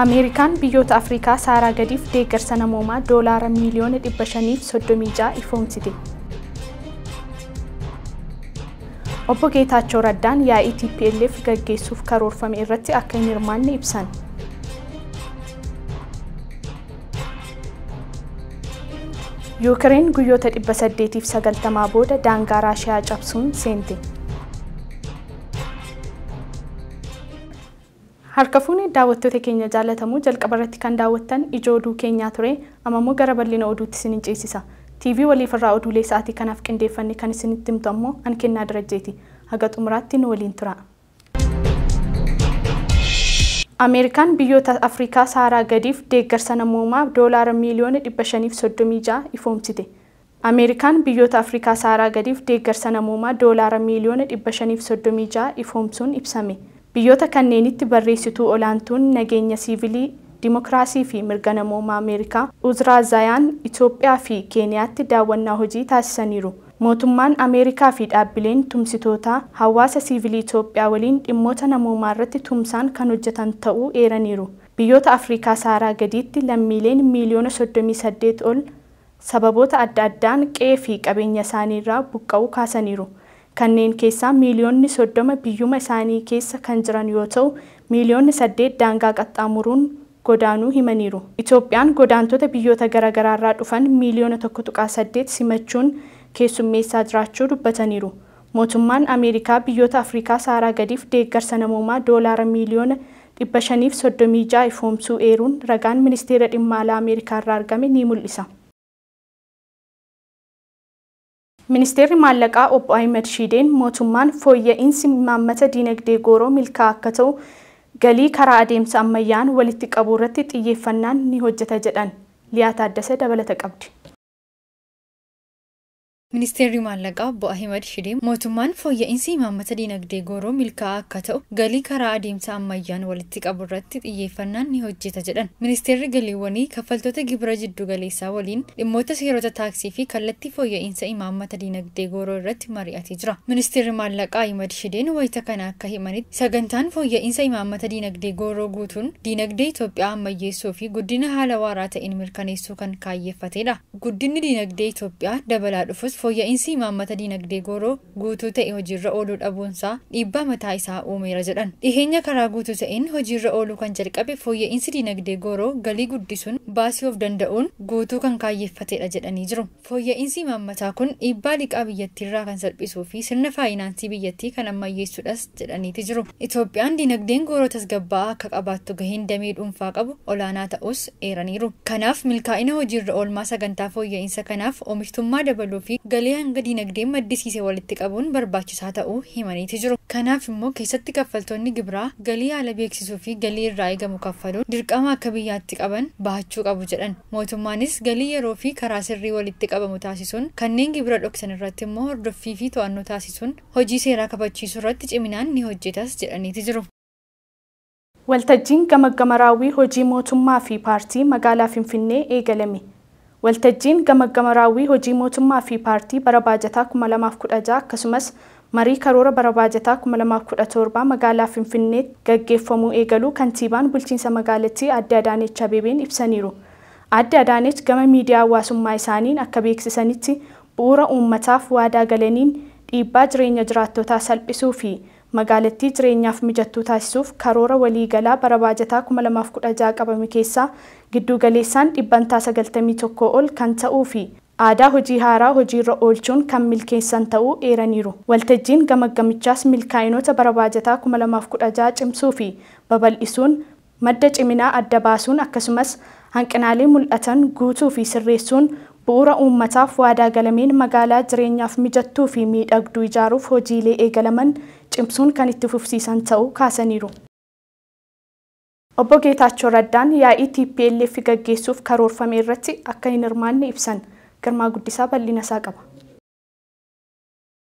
Ameerikaan biyyoota Afrikaa Saaraa gadiif deeggarsa namoomaa doolaara miiliyoona 536 ifoomsite. Obbo Geetaachoo Raddaan yaa'ii TPLF gaggeessuuf karoorfame irratti akka hin hirmaanne ibsan. Yuukireen guyyoota 890 booda daangaa Raashiyaa cabsuun seente. Harka fuunee daawwattoota keenya jaallatamoo jalqaba irratti kan daawwattan ijoo oduu keenyaa ture, amma immoo gara bal'ina oduutti isin ceesisa. TV waliif irraa oduulee sa'aatii kanaaf qindeeffanne kan isinitti himtu ammoo an Kennaa Darajjeeti. Haga xumuraatti nu waliin tura. Ameerikaan biyyoota Afrikaa Saaraa gadiif deeggarsa namoomaa doolaara miiliyoona 536 ifoomsite. Ameerikaan biyyoota Afrikaa Saaraa gadiif deeggarsa namoomaa doolaara miiliyoona 536 ifoomsuun ibsame. Biyyoota kanneenitti barreessituu olaantuun nageenya siivilii, dimokiraasii fi mirga namoomaa Ameerikaa Uzraa Zayaan Itoophiyaa fi Keeniyaatti daawwannaa hojii taasisaniiru. Mootummaan Ameerikaa fi dhaabbileen tumsitootaa hawaasa siivilii Itoophiyaa waliin dhimmoota namoomaa irratti tumsaan kan hojjetan ta'uu eeraniiru. Biyyoota Afrikaa Saaraa gadiitti lammiileen miiliyoona 38 ol sababoota adda addaan qe'ee fi qabeenya isaanii irraa buqqa'uu kaasaniiru. Kanneen keessaa miiliyoonni 30 biyyuma isaanii keessa kan jiran yoo ta'u, miiliyoonni 8 daangaa qaxxaamuruun godaanuu himaniiru. Itoophiyaan godaantota biyyoota garaagaraa irraa dhufan miiliyoona 1.8 simachuun keessummeessaa jiraachuu dubbataniiru. Mootummaan Ameerikaa biyyoota Afrikaa Saaraa gadiif deeggarsa namoomaa doolaara miiliyoona 536 ifoomsuu eeruun ragaan ministeera dhimma alaa Ameerikaa irraa argame ni mul'isa. Ministeerri maallaqaa obbo Ahimad Shiideen mootummaan fooyya'insi imaammata diinagdee gooroo milkaa'aa akka ta'u galii karaa adeemsa ammayyaan walitti qabuu irratti xiyyeeffannaan ni hojjeta jedhan. Liyaa Taaddasee dabalata qabdi. Ministeerri maallaqaa obbo Ahimad Shidee mootummaan fooyya'insi imaammata diinagdee gooroo milkaa'aa akka ta'u galii karaa adeemsa ammayyaan walitti qabu irratti xiyyeeffannaan ni hojjeta jedhan. Ministeerri galiiwwanii kaffaltoota gibira jiddu galeessaa waliin dhimmoota seerota taaksii fi kallattii fooyya'insa imaammata diinagdee gooroo irratti mari'atee jira. Ministeerri maallaqaa Ahimad Shideen wayita kana akka himanitti sagantaan fooyya'insa imaammata diinagdee gooroo guutuun diinagdee Itoophiyaa ammayyeessuu fi guddina haala waaraa ta'een mirkaneessuu kan kaayyeeffatedha. Guddinni diinagdee Itoophiyaa dabalaa dhufus fooyya'insi imaammata diinagdee gooroo guutuu ta'e hojiirra ooluu dhabuunsaa dhiibbaa mataa isaa uumeera jedhan. Dhiheenya karaa guutuu ta'een hojiirra ooluu kan jalqabe fooyya'insi diinagdee gooroo galii guddisuun baasii of danda'uun guutuu kan kaayyeeffatedha jedhanii jiru. Fooyya'insi imaammataa kun dhiibbaa liqaa biyyattiirraa kan salphisuu fi sirna faayinaansii biyyattii kan ammayyeessuudhas jedhaniiti jiru. Itoophiyaan diinagdeen gooroo tasgabbaa'aa akka qabaattu gaheen damee dhuunfaa qabu olaanaa ta'us eeraniiru. Kanaaf milkaa'ina hojiirra oolmaa sagantaa fooyya'insa kanaaf oomishtummaa dabaluu fi galii hanga diinagdeen maddisiise walitti qabuun barbaachisaa ta'uu himaniiti jiru. Kanaaf immoo keessatti kaffaltoonni gibiraa galii haala beeksisuu fi galii irraa eegamu kaffaluun dirqama akka biyyaatti qaban bahachuu qabu jedhan. Mootummaanis galii yeroo fi karaa sirrii walitti qabamu taasisuun kanneen gibira dhoksan irratti immoo hordoffii fi to'annoo taasisuun hojii seeraa kabachiisuu irratti ciminaan ni hojjetas jedhaniiti jiru. Waltajjiin gamaggama raawwii hojii mootummaa fi paartii magaalaa Finfinnee eegalame. Waltajjiin gamaggama raawwii hojii mootummaa fi paartii bara baajataa 2016 akkasumas marii karoora bara baajataa 2017 magaalaa Finfinneetti gaggeeffamuu eegaluu kantiibaan bulchiinsa magaalattii Aadde Adaanech Abeebeen ibsaniiru. Aadde Adaanech gama miidiyaa hawaasummaa isaaniin akka beeksisanitti bu'uura uummataaf waadaa galaniin dhiibbaa jireenya jiraattotaa salphisuu fi magaalattii jireenyaaf mijattuu taasisuuf karoora waliigalaa bara baajataa 2016 qabame keessaa giddu galeessaan dhibbantaa 91 ol kan ta'uu fi aadaa hojii haaraa hojiirra oolchuun kan milkeessan ta'uu eeraniiru. Waltajjiin gamaggamichaas milkaa'inoota bara baajataa 2016 cimsuu fi babal'isuun madda ciminaa adda baasuun akkasumas hanqinaalee mul'atan guutuu fi sirreessuun bu'uura uummataaf waadaa galameen magaalaa jireenyaaf mijattuu fi miidhagduu ijaaruuf hojiilee eegalaman cimsuun kan itti fufsiisan ta'uu kaasaniiru. Obbo Geetaachoo Raddaan yaa'ii TPLF gaggeessuuf karoorfame irratti akka hin hirmaanne ibsan. Girmaa Guddisaa bal'ina isaa qaba.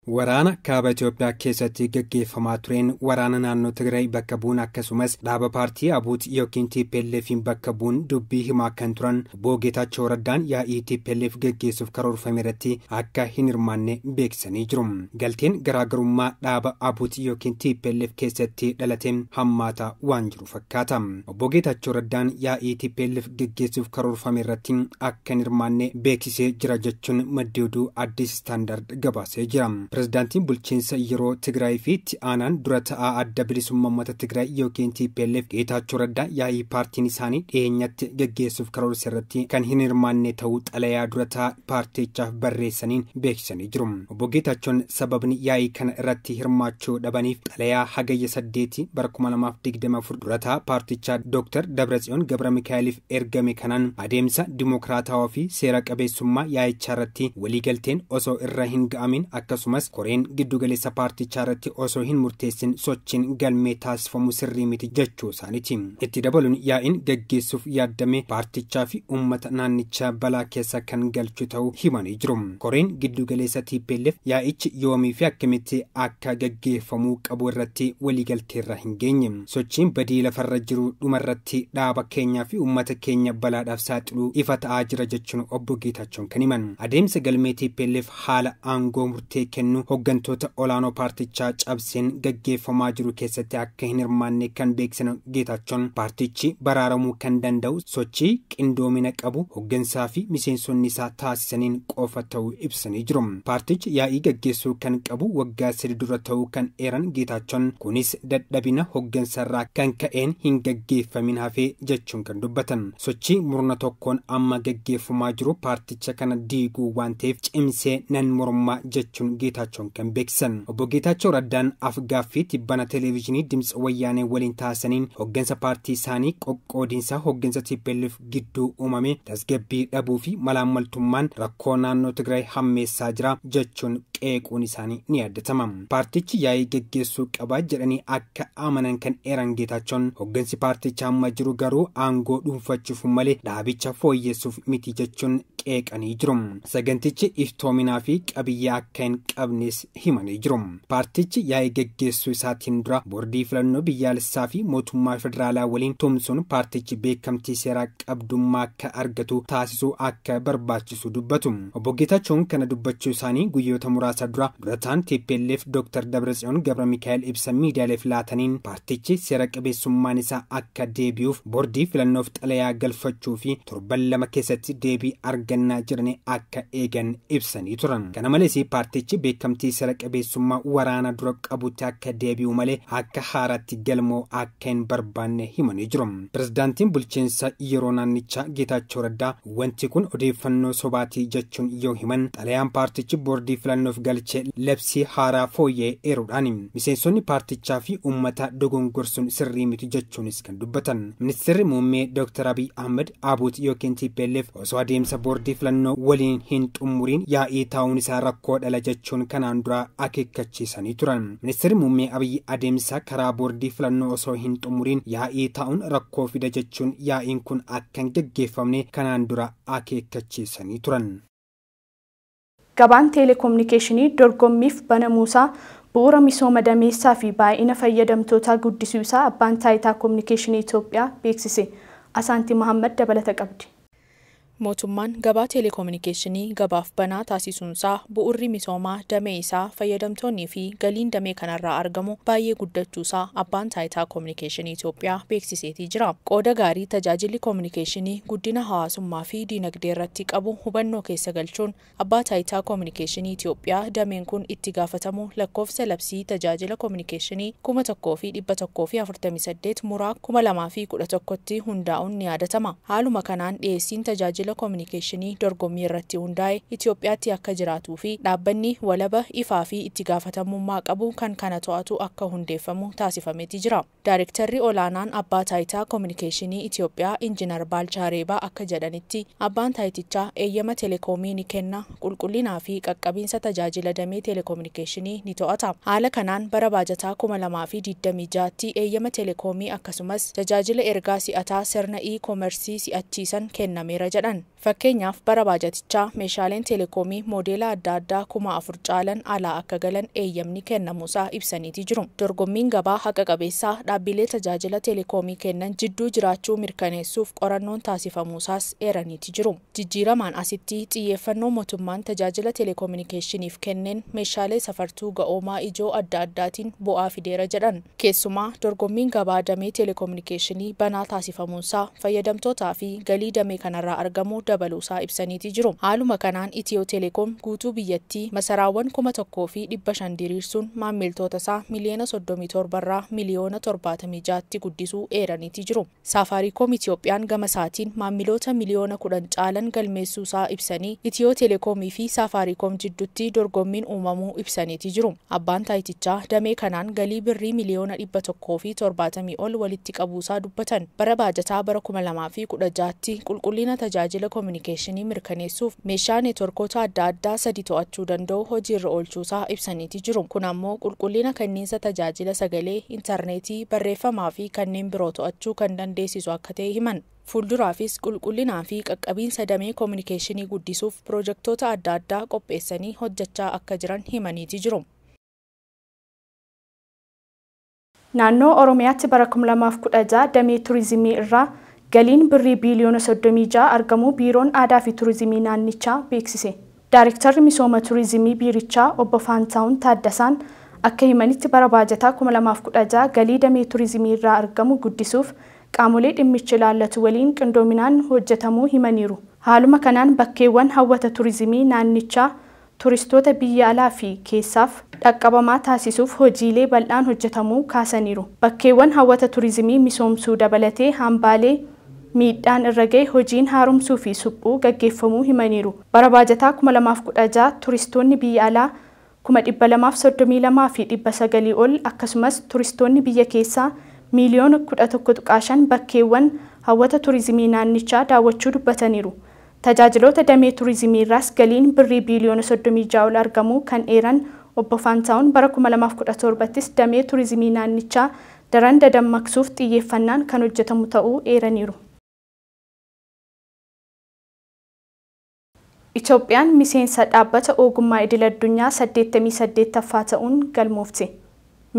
Waraana kaaba Itoophiyaa keessatti gaggeeffamaa tureen waraana naannoo Tigraay bakka bu'uun akkasumas dhaaba paartii Abuut yookiin TPLF'n bakka bu'uun dubbii himaa kan turan obbo Geetaachoo Raddaan yaa'ii TPLF gaggeessuuf karoorfame irratti akka hin hirmaanne beeksisanii jiru. Galteen garaagarummaa dhaaba Abuut yookiin TPLF keessatti dhalate hammaataa waan jiru fakkaata. Obbo Geetaachoo Raddaan yaa'ii TPLF gaggeessuuf karoorfame irratti akka hin hirmaanne beeksisee jira jechuun maddi oduu Addis Standard gabaasee jira. Pireezidaantiin bulchiinsa yeroo Tigraay fi itti aanaan dura ta'aa adda bilisummaa uummata Tigraay yookiin TPLF Geetaachoo Raddaa yaa'ii paartiin isaanii dhiyeenyatti gaggeessuuf karoorse irratti kan hin hirmaanne ta'uu xalayaa dura ta'aa paartichaaf barreessaniin beeksisanii jiru. Obbo Geetaachoon sababni yaa'ii kana irratti hirmaachuu dhabaniif xalayaa hagayya 8 bara 2024 dura ta'aa paartichaa Dr. Dabratsiyoon Gabra Mikaa'eliif ergame kanaan adeemsa dimokiraatawaa fi seera qabeessummaa yaa'ichaa irratti waliigalteen osoo irra hin ga'amin akkasumas koreen giddugaleessa paartichaa irratti osoo hin murteessin sochiin galmee taasifamu sirrii miti jechuu isaaniiti. Itti dabaluun yaa'iin gaggeessuuf yaaddame paartichaa fi uummata naannichaa balaa keessa kan galchu ta'uu himanii jiru. Koreen giddugaleessa TPLF yaa'ichi yoomii fi akkamitti akka gaggeeffamuu qabu irratti waliigalteerra hin geenye. Sochiin badii lafarra jiru dhumarratti dhaaba keenyaa fi uummata keenya balaadhaaf saaxiluu ifa ta'aa jira jechuun obbo Geetaachoon kan himan. Adeemsa galmee TPLF haala aangoo murtee kennu hooggantoota olaanoo paartichaa cabseen gaggeeffamaa jiru keessatti akka hin hirmaanne kan beeksisan Geetaachoon paartichi baraaramuu kan danda'u sochii qindoomina qabu hooggansaa fi miseensonni isaa taasisaniin qofa ta'uu ibsanii jiru. Paartichi yaa'ii gaggeessuu kan qabu waggaa 3 dura ta'uu kan eeran Geetaachoon kunis dadhabina hooggansarraa kan ka'een hin gaggeeffamin hafee jechuun kan dubbatan. Sochii murna tokkoon amma gaggeeffamaa jiru paarticha kana diiguu waan ta'eef cimsee nan mormaa jechuun Geetaachoon kan beeksisan. Obbo Geetaachoo Raddaan afgaaffii tibbana televezyiinii Dimtsi Wayyaanee waliin taasisaniin hooggansa paartii isaanii qoqqoodiinsa hooggansa TPLF gidduu uumame tasgabbii dhabuu fi malaammaltummaan rakkoo naannoo Tigraay hammeessaa jira jechuun qeequun isaanii ni yaadatama. Paartichi yaa'ii gaggeessuu qaba jedhanii akka amanan kan eeran Geetaachoon hooggansi paartichaa amma jiru garuu aangoo dhuunfachuuf malee dhaabicha fooyyessuuf miti jechuun qeeqanii jiru. Sagantichi iftoominaa fi qabiyyee akka hin qabnes himanii jiru. Paartichi yaa'ii gaggeessuu isaatiin dura boordii filannoo biyyaalessaa fi mootummaa federaalaa waliin tumsuun paartichi beekamtii seeraa qabdummaa akka argatu taasisuu akka barbaachisu dubbatu. Obbo Geetaachoon kana dubbachuu isaanii guyyoota muraasa dura durataan TPLF Dr. Dabratsiyoon Gabra Mikaa'el ibsa miidiyaaleef laataniin paartichi seera qabeessummaan isaa akka deebi'uuf boordii filannoof xalayaa galfachuu fi torban 2 keessatti deebii argannaa jiranii akka eegan ibsanii turan. Kana malees paartichi beekamtii seera qabeessummaa waraana dura qabutti akka deebi'u malee akka haaraatti galmoo akka hin barbaanne himanii jiru. Pireezidaantiin bulchiinsa yeroo naannichaa Geetaachoo Raddaa wanti kun odeeffannoo sobaatii jechuun yoo himan xalayaan paartichi boordii filannoof galche labsii haaraa fooyya'e eeruudhaan miseensonni paartichaa fi uummata dogongorsuun sirrii miti jechuunis kan dubbatan. Ministeerri muummee Dr. Abiy Ahmed Abuut yookiin TPLF osoo adeemsa boordii filannoo waliin hin xumuriin yaa'ii taa'uun isaa rakkoo dhala jechuun kanaan dura akeekkachiisanii turan. Ministeerri muummee Abiy adeemsa karaa boordii filannoo osoo hin xumuriin yaa'ii taa'uun rakkoo fida jechuun yaa'iin kun akka hin gaggeeffamne kanaan dura akeekkachiisanii turan. Gabaan teeleekoominikeeshinii dorgommiif banamuusaa bu'uura misooma dameessaa fi baay'ina fayyadamtootaa guddisuu isaa abbaan taayitaa koominikeeshinii Itoophiyaa beeksise. Asaantii Mahammad dabalata qabdi. Mootummaan gabaa teeleekoominikeeshinii gabaaf banaa taasisuunsaa bu'uurri misoomaa damee isaa fayyadamtoonnii fi galiin damee kanarraa argamu baay'ee guddachuusaa abbaan taayitaa koominikeeshinii Itoophiyaa beeksiseetii jira. Qooda gaarii tajaajilli koominikeeshinii guddina hawaasummaa fi diinagdee irratti qabu hubannoo keessa galchuun abbaa taayitaa koominikeeshinii Itoophiyaa dameen kun itti gaafatamu lakkoofsa labsii tajaajila koominikeeshinii 1148 muraa 2011tti hundaa'uun ni yaadatama. Haaluma kanaan dhiyeessiin tajaajila koominikeeshinii dorgommii irratti hundaa'e Itoophiyaatti akka jiraatuu fi dhaabbanni walaba ifaa fi itti gaafatamummaa qabu kan kana to'atu akka hundeeffamu taasifameeti jira. Daarektarri olaanaan abbaa taayitaa koominikeeshinii Itoophiyaa Injiinar Baalchaa Reebaa akka jedhanitti abbaan taayitichaa eeyyama teleekoomii ni kenna, qulqullinaa fi qaqqabiinsa tajaajila damee teeleekoominikeeshinii ni to'ata. Haala kanaan bara baajataa 2026tti eeyyama teleekoomii akkasumas tajaajila ergaa si'ataa sirna e-koomersii si'achiisan kennameera jedhan. Fakkeenyaaf bara baajatichaa meeshaaleen teleekoomii moodeela adda addaa 4,000 caalan alaa akka galan eeyyamni kennamuusaa ibsaniiti jiru. Dorgommiin gabaa haqa qabeessaa dhaabbilee tajaajila teleekoomii kennan jidduu jiraachuu mirkaneessuuf qorannoon taasifamuusaas eeraniiti jiru. Jijjiiramaan asitti xiyyeeffannoo mootummaan tajaajila teleekominikeeshiniif kenneen meeshaalee safartuu ga'oomaa ijoo adda addaatiin bu'aa fideera jedhan. Keessumaa dorgommiin gabaa damee teleekominikeeshinii banaa taasifamuunsaa fayyadamtootaa fi galii damee kanarraa argamu dabaluusaa ibsaniiti jiru. Haaluma kanaan Itiyoo Teleekoom guutuu biyyattii masaraawwan 1,500 diriirsuun maamiltoota isaa miliyoona 37 irraa miliyoona 76tti guddisuu eeraniiti jiru. Saafaariikoom Itiyoophiyaan gama isaatiin maamiloota miliyoona 10 caalan galmeessuusaa ibsanii Itiyoo Teleekoomii fi Saafaariikoom jidduutti dorgommiin uumamuu ibsaniiti jiru. Abbaan taayitichaa damee kanaan galii birrii miliyoona 170 ol walitti qabuusaa dubbatan. Bara baajataa bara 2016tti qulqullina tajaajila kominikeeshinii mirkaneessuuf meeshaa neetworkoota adda addaa 3 to'achuu danda'u hojiirra oolchuusaa ibsaniiti jiru. Kun ammoo qulqullina kenniinsa tajaajila sagalee, intarneetii, barreeffamaa fi kanneen biroo to'achuu kan dandeessisu akka ta'e himan. Fuulduraafis qulqullinaa fi qaqqabiinsa damee kominikeeshinii guddisuuf piroojektota adda addaa qopheessanii hojjechaa akka jiran himaniiti jiru. Naannoo Oromiyaatti bara 2016 damee turizimii irraa galiin birrii biiliyoona 36 argamuu Biiroon Aadaa fi Turizimii naannichaa beeksise. Daarektarri misooma turizimii biirichaa obbo Faantaawun Taaddasaan akka himanitti bara baajataa 2016 galii damee turizimii irraa argamu guddisuuf qaamolee dhimmicha ilaallatu waliin qindoominaan hojjetamuu himaniiru. Haaluma kanaan bakkeewwan hawwata turizimii naannichaa turistoota biyya alaa fi keessaaf dhaqqabamaa taasisuuf hojiilee bal'aan hojjetamuu kaasaniiru. Bakkeewwan hawwata turizimii misoomsuu dabalatee hambaalee miidhaan irra ga'e hojiin haaromsuu fi suphuu gaggeeffamuu himaniiru. Bara baajataa 2016 turistoonni biyya alaa 232,900 ol akkasumas turistoonni biyya keessaa miiliyoona 11.5 bakkeewwan hawwata turizimii naannichaa daawwachuu dubbataniiru. Tajaajiloota damee turizimii irraas galiin birrii biiliyoona 36 ol argamuu kan eeran obbo Faantaawun bara 2017ttis damee turizimii naannichaa daran dadammaqsuuf xiyyeeffannaan kan hojjetamu ta'uu eeraniiru. Itoophiyaan miseensa dhaabbata ogummaa idil-addunyaa 88ffaa ta'uun galmoofte.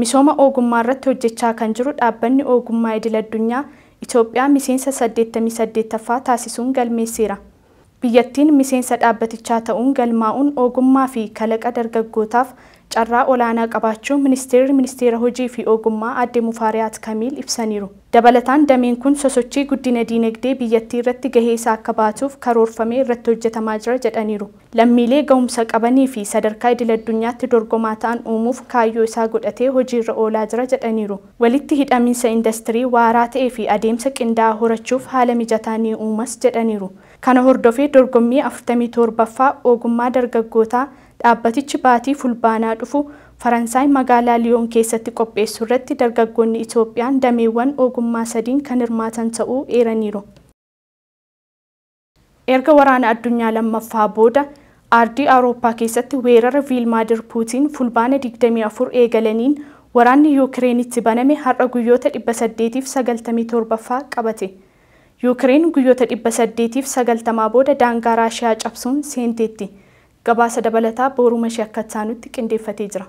Misooma ogummaa irratti hojjechaa kan jiru dhaabbanni ogummaa idil-addunyaa Itoophiyaa miseensa 88ffaa taasisuun galmeesseera. Biyyattiin miseensa dhaabbatichaa ta'uun galmaa'uun ogummaa fi kalaqa dargaggootaaf carraa olaanaa qabaachuu ministeerri ministeera hojii fi ogummaa aadde Mufaariyaat Kamiil ibsaniiru. Dabalataan dameen kun sosochii guddina diinagdee biyyattii irratti gahee isaa akka baatuuf karoorfamee irratti hojjetamaa jira jedhaniiru. Lammiilee ga'umsa qabanii fi sadarkaa idil-addunyaatti dorgomaa ta'an uumuuf kaayyoo isaa godhatee hojiirra oolaa jira jedhaniiru. Walitti hidhamiinsa indastirii waaraa ta'ee fi adeemsa qindaa'aa horachuuf haala mijataa ni uumas jedhaniiru. Kana hordofee dorgommii 47ffaa ogummaa dargaggootaa dhaabbatichi baatii fulbaanaa dhufu Faransaay magaalaa Liyoon keessatti qopheessu irratti dargaggoonni Itoophiyaan dameewwan ogummaa sadiin kan hirmaatan ta'uu eeraniiru. Erga waraana addunyaa lammaffaa booda aardii Awurooppaa keessatti weerara Viilmaadir Puutiin fulbaana 24 eegalaniin waraanni Yuukireenitti baname har'a guyyoota 897ffaa qabate. Yuukireen guyyoota 890 booda daangaa Raashiyaa cabsuun seenteetti. Gabaasa dabalataa booruma ishee akka taanutti qindeeffatee jira.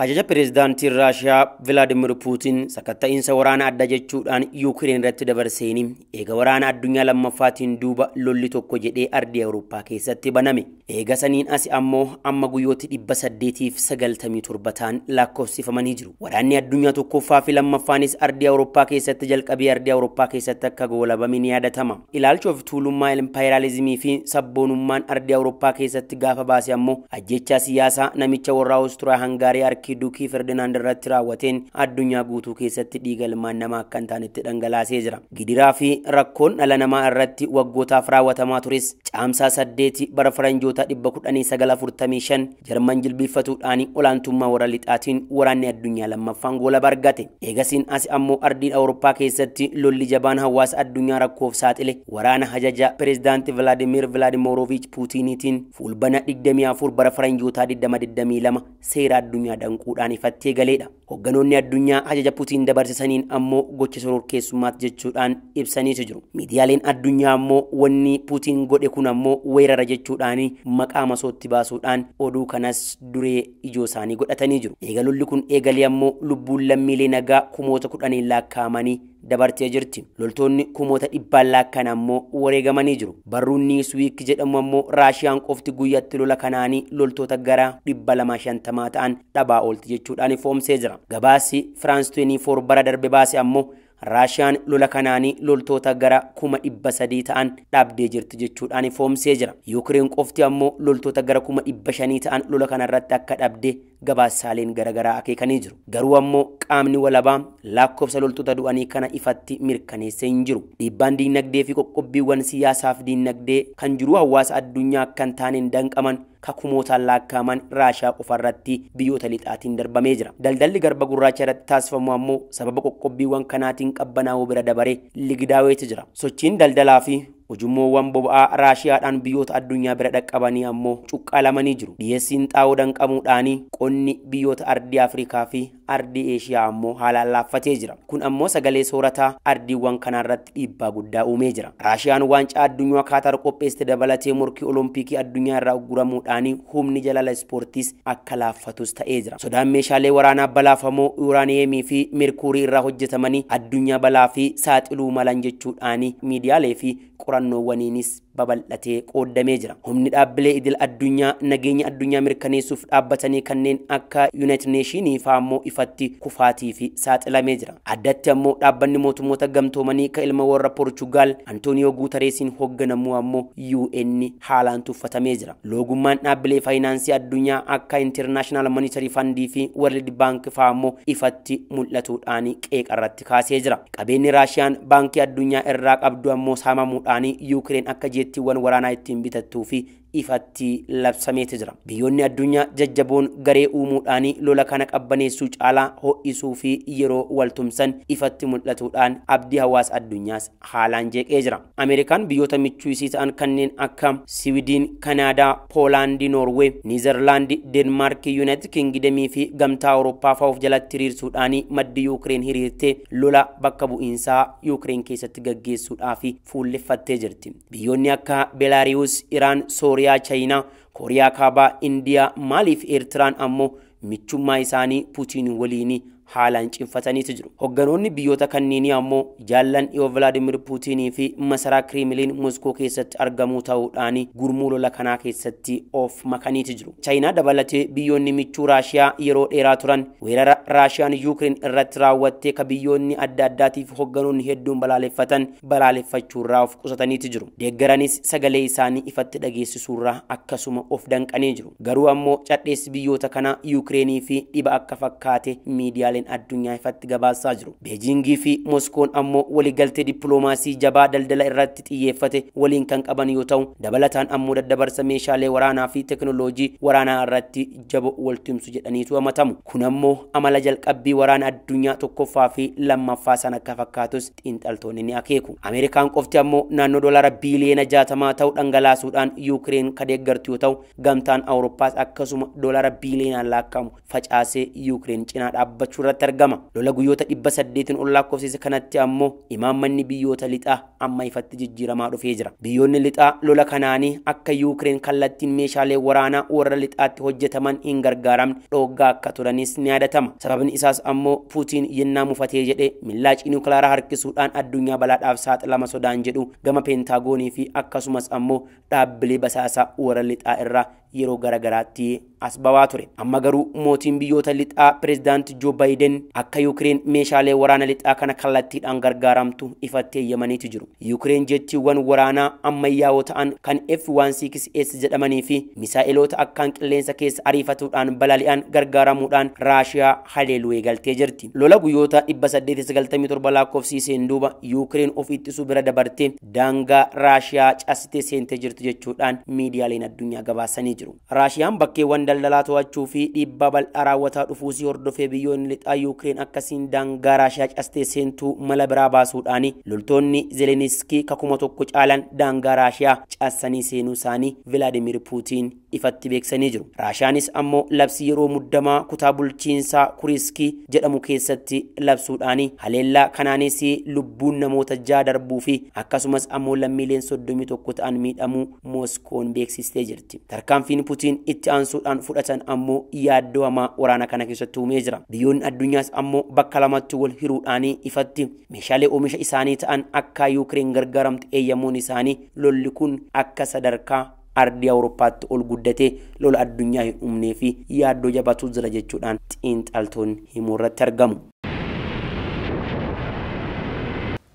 Ajaja pireezidaantiin Raashiyaa Vilaadimir Puutiin sakatta'iinsa waraana adda jechuudhaan Yuukireen irratti dabarseeni eega waraana addunyaa lammaffaatiin duuba lolli tokko jedhee ardii Awurooppaa keessatti baname. Eega saniin asi ammoo amma guyyooti 897 ta'an lakkoofsifamanii jiru. Waraanni addunyaa tokkoffaa fi lammaffaanis ardii Awurooppaa keessatti jalqabee ardii Awurooppaa keessatti akka goolabame ni yaadatama. Ilaalcha of tuulummaa impaayilaalizimii fi sabboonummaan ardii Awurooppaa keessatti gaafa baase ammoo ajjechaa siyaasaa namicha warra Awustiriyaa Hangaarii Arkidukii Ferdinaand irratti raawwateen addunyaa guutuu keessatti dhiiga ilmaan namaa akka hin taanetti dhangalaasee jira. Gidiraa fi rakkoon dhala namaa irratti waggootaaf raawwatamaa tures caamsaa 8 bara faranjoota 1945 Jarman jilbiiffatuudhaan olaantummaa warra lixaatiin waraanni addunyaa lammaffaan goolaba argate. Eegasiin as ammoo ardiin Awurooppaa keessatti lolli jabaan hawaasa addunyaa rakkoof saaxile waraana ajaja pireezidaanti Vilaadimir Vilaadimiroovich Puutiniitiin fulbana 24 bara faranjoota 2022 seera addunyaa danquudhaan ifattee galeedha. Hogganoonni addunyaa ajaja Putiin dabarsisaniin ammoo gocha shororkeessummaatti jechuudhaan ibsaniitu jiru. Miidiyaaleen addunyaa ammoo wanni Putiin godhe kun ammoo weerara jechuudhaan maqaa masootti baasuudhaan oduu kanas duree ijoo isaanii godhatanii jiru. Eega lolli kun eegalee ammoo lubbuun lammiilee nagaa 10,000 lakkaa'amanii dabartee jirti. Loltoonni 100,000 lakkaa'an ammoo wareegamanii jiru. Barruun Newsweek jedhamu ammoo Raashiyaan qofti guyyatti lola kanaanii loltoota gara 250 ta'an dhabaa oolti jechuudhaan ifoomsee jira. Gabaasi France 24 bara darbe baase ammoo Raashiyaan lola kanaanii loltoota gara 300,000 ta'an dhabdee jirti jechuudhaan ifoomsee jira. Yuukireen qofti ammoo loltoota gara 500,000 ta'an lola kanarratti akka dhabde gabaasaaleen garaagaraa akeekanii jiru. Garuu ammoo qaamni walabaa lakkoofsa loltoota du'anii kana ifatti mirkaneessee hin jiru. Dhiibbaan diinagdee fi qoqqobbiiwwan siyaasaaf diinagdee kan jiru hawaasa addunyaa akka hin taaneen danqaman kakumootaan lakkaa'aman Raashiyaa qofarratti biyyoota lixaatiin darbamee jira. Daldalli garba gurraacha irratti taasifamu ammoo sababa qoqqobbiiwwan kanaatiin qabbanaa'uu bira dabaree ligdaaweetu jira. Sochiin daldalaa fi ujummoowwan boba'aa Raashiyaadhaan biyyoota addunyaa bira dhaqqabanii ammoo cuqqaalamanii jiru. Dhiyeessiin xaa'oo danqamuudhaan qonni biyyoota ardii Afrikaa fi ardii Eeshiyaa ammoo haalaan laaffatee jira. Kun ammoo sagalee soorataa ardiiwwan kanaarratti dhiibbaa guddaa uumee jira. Raashiyaan waancaa addunyaa Kaatar qopheessite dabalatee morkii Olompikii addunyaa irraa ugguramuudhaan humni jalala ispoortiis akka laaffatus ta'ee jira. Sodaan meeshaalee waraanaa balaafamoo yuuraaniyeemii fi meerkuurii irraa hojjetamanii addunyaa balaa fi saaxiluu malan jechuudhaan miidiyaalee fi qorannoowwaniinis babal'atee qooddamee jira. Humni dhaabbilee idil addunyaa nageenya addunyaa mirkaneessuuf dhaabbatanii kanneen akka United Nations fa'aa ammoo ifatti kufaatii fi saaxilamee jira. Addatti ammoo dhaabbanni mootummoota gamtoomanii kan ilma warra Poorchugaal Antooniyoo Guutareesiin hoogganamu ammoo UN haalaan tuffatamee jira. Loogummaan dhaabbilee faayinaansii addunyaa akka International Monetary Fund fi World Bank fa'aa ammoo ifatti mul'atuudhaan qeeqarratti kaasee jira. Qabeenyi Raashiyaan baankii addunyaa irraa qabdu ammoo saamamuudhaan Yuukireen akka jeettiiwwan waraanaa ittiin bitattuu fi ifatti labsameeti jira. Biyyoonni addunyaa jajjaboon garee uumuudhaan lola kana qabbaneessuu caalaa ho'isuu fi yeroo waltumsan ifatti mul'atuudhaan abdii hawaasa addunyaas haalaan jeeqee jira. Ameerikaan biyyoota michuu isii ta'an kanneen akka Siwidiin, Kanaadaa, Poolaandii, Noorwee, Niizerlaandi, Deenmaarkii, Yuunaayitid Kingidemii fi gamtaa Awurooppaa fa'aa of jalatti hiriirsuudhaan maddi Yuukireen hiriirtee lola bakka bu'iinsaa Yuukireen keessatti gaggeessuudhaaf fuulleffattee jirti. Biyyoonni akka Beelaariyuus, Iraan, Sooriyaa, Chaayinaa, Kooriyaa Kaabaa, Indiyaa, Maaliif Eertiraan ammoo michummaa isaanii Putiin waliin haalaan cimfataniitu jiru. Hogganoonni biyyoota kanneenii ammoo jaallan dhiyoo Vilaadimir Puutinii fi masaraa Kireemiliin Moskoo keessatti argamuu ta'uudhaan gurmuu lola kanaa keessatti of makaniitu jiru. Chaayinaa dabalatee biyyoonni michuu Raashiyaa yeroo dheeraa turan weerara Raashiyaan Yuukireen irratti raawwattee ka biyyoonni adda addaatiif hogganoonni hedduun balaaleffatan balaaleffachuurraa of qusataniitu jiru. Deeggaranis sagalee isaanii ifatti dhageessisuurraa akkasuma of danqanii jiru. Garuu ammoo cadheessi biyyoota kanaa Yuukireenii fi dhiba akka fakkaate miidiyaaleen addunyaa ifatti gabaasaa jiru. Beejingii fi Moskoon ammoo waliigaltee dippiloomaasii jabaa daldala irratti xiyyeeffate waliin kan qaban yoo ta'u, dabalataan ammoo daddabarsa meeshaalee waraanaa fi teekinooloojii waraanaa irratti jaboo waltumsu jedhaniitu amatamu. Kun ammoo amala jalqabbii waraana addunyaa tokkoffaa fi lammaffaa sana akka fakkaatus xiinxaltoonni ni akeeku. Ameerikaan qofti ammoo naannoo doolaara biiliyoona 60 ta'u dhangalaasuudhaan Yuukireen ka deeggartu yoo ta'u, gamtaan Awurooppaas akkasuma doolaara biiliyoonaan lakkaa'amu facaasee Yuukireen cinaa dhaabbachuu irratti argama. Lola guyyoota 800 ol lakkoofsise kanatti ammoo imaammanni biyyoota lixaa amma ifatti jijjiiramaa dhufee jira. Biyyoonni lixaa lola kanaanii akka Yuukireen kallattiin meeshaalee waraanaa warra lixaatti hojjetaman hin gargaaramne dhooggaa akka turanis ni yaadatama. Sababni isaas ammoo Puutiin yennaa mufatee jedhee millaacii niwukilaaraa harkisuudhaan addunyaa balaadhaaf saaxilama sodaan jedhu gama peentaagoonii fi akkasumas ammoo dhaabbilee basaasaa warra lixaa irraa yeroo garagaraatti as bawaa ture. Amma garuu mootiin biyyoota lixaa pireezidaanti Joo Baayiden akka Yuukireen meeshaalee waraana lixaa kana kallattiidhaan gargaaramtu ifatti eeyyamaniitu jiru. Yuukireen jettiiwwan waraanaa ammayyaawoo ta'an kan F-16S jedhamanii fi misaa'eloota akkaan qilleensa keessa ariifatuudhaan balali'an gargaaramuudhaan Raashiyaa haleeluu eegaltee jirti. Lola guyyoota 897 lakkoofsiseen duuba Yuukireen of ittisuu bira dabartee daangaa Raashiyaa cabsitee seentee jirti jechuudhaan miidiyaaleen addunyaa gabaasanii jiru. Raashiyaan bakkeewwan daldalaa to'achuu fi dhiibbaa bal'aa raawwataa dhufuusii hordofee biyyoonni lixaa Yuukireen akkasiin daangaa Raashiyaa cabsitee seentuu mala biraa baasuudhaan loltoonni Zeleniskii 1,000 caalan daangaa Raashiyaa cabsanii seenuu isaanii Vilaadimir Puutiin ifatti beeksisanii jiru. Raashiyaanis ammoo labsii yeroo muddamaa kutaa bulchiinsaa Kuriskii jedhamu keessatti labsuudhaan haleellaa kanaanis lubbuun namoota 6 darbuu fi akkasumas ammoo lammiileen 31 ta'an miidhamuu Mooskoon beeksistee jirti. Tarkaanfiin Putiin itti aansuudhaan fudhatan ammoo yaaddoo hamaa waraana kana keessatti uumee jira. Biyyoonni addunyaas ammoo bakka lamatti wal hiruudhaan ifatti meeshaalee oomisha isaanii ta'an akka Yuukireen gargaaramtu eeyyamuun isaanii lolli kun akka sadarkaa ardii Awurooppaatti ol guddatee lola addunyaa hin uumnee fi yaaddoo jabaatu jira jechuudhaan xiinxaltoonni himuu irratti argamu.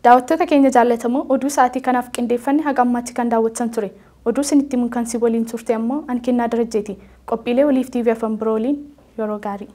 Daawwattoota keenya jaallatamoo, oduu sa'aatii kanaaf qindeeffanne haga ammaatti kan daawwattan ture. Oduu isinitti himuun kan si waliin turte ammoo an Kennaa Darajjeeti. Qophiilee Waliif TV afaan biroo waliin yeroo gaarii.